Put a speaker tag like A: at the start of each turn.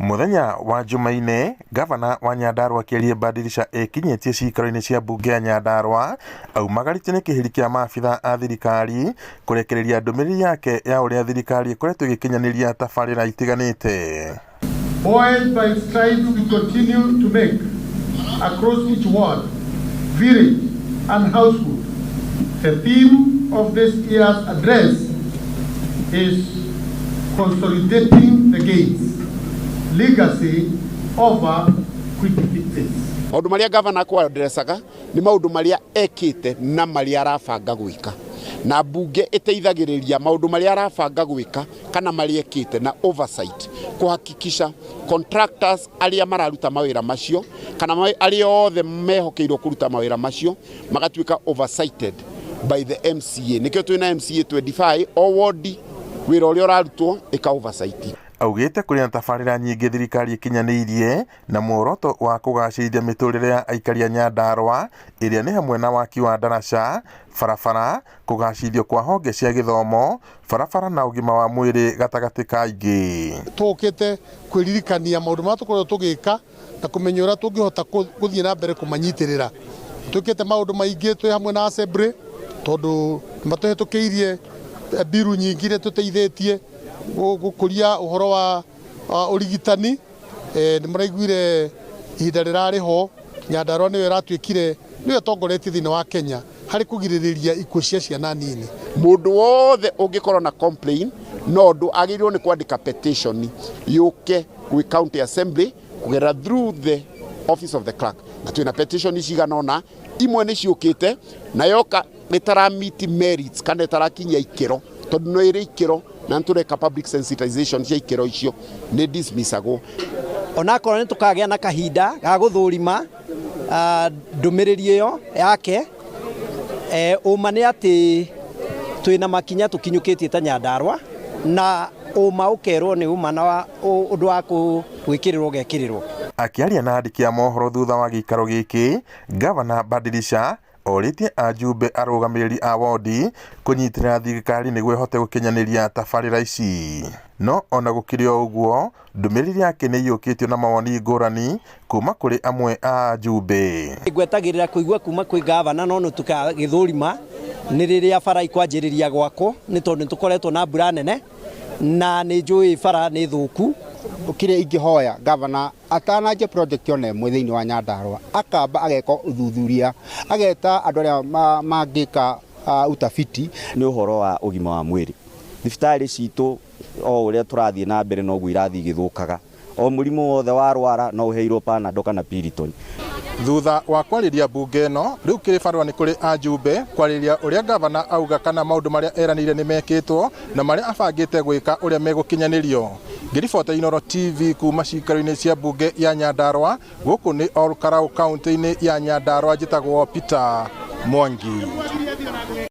A: Mũthenya wa Jumaine, Gavana wa Nyandarua Kĩarie Badilisha ekinyĩtie ciikaro-inĩ cia mbunge ya Nyandarua aumagarĩtio nĩ kĩhĩri kĩa maabitha a thirikari kũrekereria ndũmĩrĩri yake ya ũrĩa thirikari ĩkoretwo ĩgĩkinyanĩria tabarĩra itiganĩte.
B: Buoyed by strides we continue to make across each ward, village, and household, the theme of this year's address is consolidating the gains, legacy over quick fixes.
C: Maũndũ marĩa gavana akwaddressaga nĩ maũndũ marĩa ekĩte na marĩa arabanga gwĩka, na mbunge ĩteithagĩrĩria maũndũ marĩa arabanga gwĩka kana marĩa ekĩte na oversight kũhakikisha contractors arĩa mararuta mawĩra macio kana arĩa othe mehokeirwo kũruta mawĩra macio magatuĩka oversighted by the MCA. Nĩkĩo twĩna MCA 25 o ward, wĩra ũrĩa ũrarutwo ĩka oversight.
A: Augĩte kũrĩ na tabarĩra nyingĩ thirikari ĩkinyanĩirie na muoroto wa kũgacĩrithia mĩtũrĩre ya aikari a Nyandarua, ĩrĩa nĩ hamwe na waki wa ndaraca, barabara, kũgacĩrithio kwa honge cia gĩthomo, barabara na ũgima wa mwĩrĩ gatagatĩ ka ingĩ.
B: Tũkĩte kwĩririkania maũndũ marĩa tũkoretwo tũgĩka na kũmenya ũrĩa tũngĩhota gũthiĩ na mbere kũmanyitĩrĩra. Twĩkĩte maũndũ maingĩ twĩ hamwe na assembly tondũ nĩmatũhetũkĩirie biru nyingĩ iria tũteithĩtie gũkũria ũhoro wa ũrigitani. Nĩ maraiguire ihinda rĩrarĩ ho Nyandarua nĩyo ĩratuĩkire nĩyo ĩtongoretie thĩinĩ wa Kenya harĩ kũgirĩrĩria ikuũ cia ciana nini.
C: Mũndũ wothe ũngĩkorwo na complain no ũndũ agĩrĩirwo nĩ kwandĩka petition yũke gwĩ county assembly kũgerera through the office of the clerk, na twĩna petition cigana ũna, imwe nĩ ciũkĩte na yoka ĩtara meet merits kana ĩtarakinyia ikĩro, tondũ no ĩrĩ ikĩro na nĩ tũreka public sensitization cia ikĩro icio, nĩ dismissagwo.
D: Onakorwo nĩ tũkagĩa na kahinda ga gũthũrima ndũmĩrĩri ĩyo yake, ũma nĩ atĩ twĩna makinya tũkinyũkĩtie ta Nyandarua, na ũma ũkerwo nĩ ũma na ũndũ wa gwĩkĩrĩrwo ũgekĩrĩrwo.
A: Akĩaria na andĩki a mohoro thutha wa gĩikaro gĩkĩ, Gavana Badilisha orĩtie ajumbe arũgamĩrĩri a wondi kũnyitĩrĩra thirikari nĩguo ĩhote gũkinyanĩria tabarĩra ici. No ona gũkĩrĩ o ũguo, ndũmĩrĩri yake nĩ ĩiyũkĩtio na mawoni ngũrani kuma kũrĩ amwe a ajumbe.
D: Ngwetagĩrĩra kũigua kuma kwĩ gavana, no nĩ tũkagĩthũrima nĩ rĩrĩa bara ikwanjĩrĩria gwakwo, nĩ tondũ nĩ tũkoretwo na mbura nene na nĩ njũĩ bara nĩ thũku.
E: Kĩrĩa ingĩhoya gavana, atananjia project ona ĩmwe thĩinĩ wa Nyandarua, akamba ageka ũthuthuria, ageta andũ arĩa mangĩka utafiti.
F: Nĩ ũhoro wa ũgima wa mwĩrĩ, thibitarĩ citũ o ũrĩa tũrathiĩ na mbere noguo irathiĩ igĩthũkaga. O mũrimũ wothe warwara no ũheirwo Panadol kana Piriton.
A: Thutha wa kwarĩria mbunge ĩno, rĩu kĩrĩ barũa nĩ kũrĩ ajumbe kwarĩrĩria ũrĩa gavana auga kana maũndũ marĩa eranĩire nĩ mekĩtwo na marĩa abangĩte gwĩka ũrĩa megũkinyanĩrio. Ngĩribota Inooro TV kuma cikaro-inĩ cia mbunge ya Nyandarua, gũkũ nĩ Ol Kalou kaunti-inĩ ya Nyandarua, njĩtagwo Peter Mwangi.